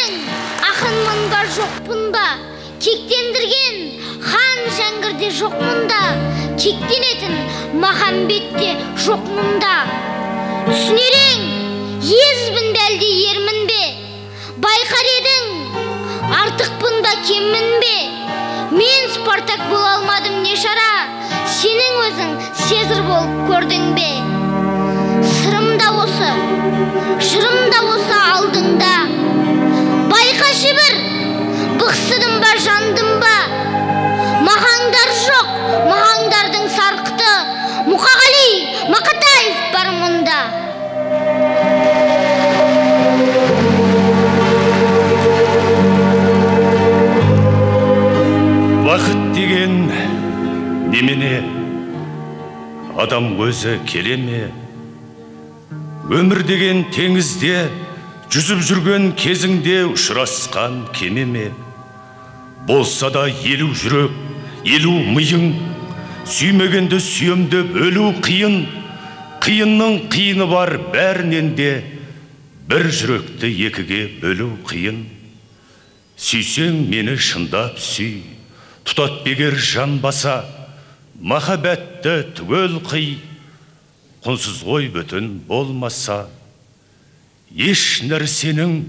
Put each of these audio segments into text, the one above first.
едің, ақынмын ба, жоқпын ба? Кектендірген хан Жәңгірде жоқпын да, кектенетін Махамбет те жоқ мұнда. Түсінер ең, езбін бе, әлде ермін бе? Байқар едің, артықпын ба, кеммін бе? Мен Спартак бола алмадым, не шара? Сенің өзің Сезар болып көрдің бе? Сырым да осы, жырым да осы алдыңда. Байқашы бір, бықсыдым ба, жандым ба? Махаңдар жоқ, махаңдардың сарқыты. Мұқағали Мақатаев бар мұнда. Бақыт деген немене? Адам өзі келе ме? Өмір деген теңізде жүзіп жүрген кезіңде ұшырасқан кеме ме? Болса да 50 жүрек, 50 миың, сүймегенді сүйем деп өлу қиын. Қиынның қиыны бар бәрінен де, бір жүректі екіге бөлу қиын. Сүйсең мені шындап сүй, тұтат бегер жан баса, махаббатты түгел қи, құнсыз ғой бүтін болмаса. Еш нәрсенің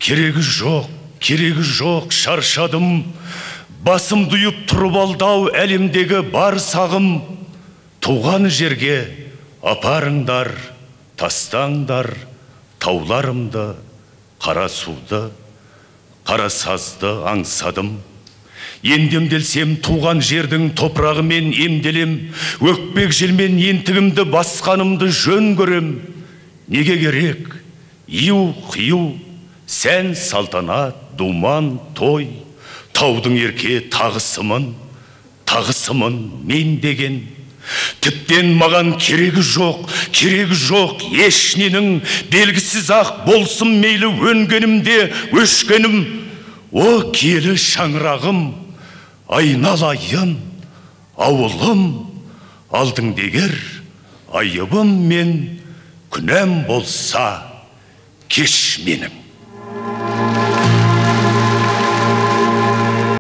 керегі жоқ, керегі жоқ, шаршадым. Басым дұйып тұрып алдау әлемдегі бар сағым. Туған жерге апарыңдар, тастаңдар тауларымды, қара суды, қара сазды аңсадым. Енді емделсем туған жердің топырағымен емделем, өкпек желмен ентігімді басқанымды жөн көрем. Неге керек ию қию, сән салтанат, думан той, таудың ерке тағысымын, тағысымын мен деген. Тіптен маған керегі жоқ, керегі жоқ ешненің, белгісіз ақ болсын мейлі өнгенімде өшкенім. О киелі шаңырағым, айналайын, ауылым, алдың дегер айыбым мен күнәм болса кеш менің.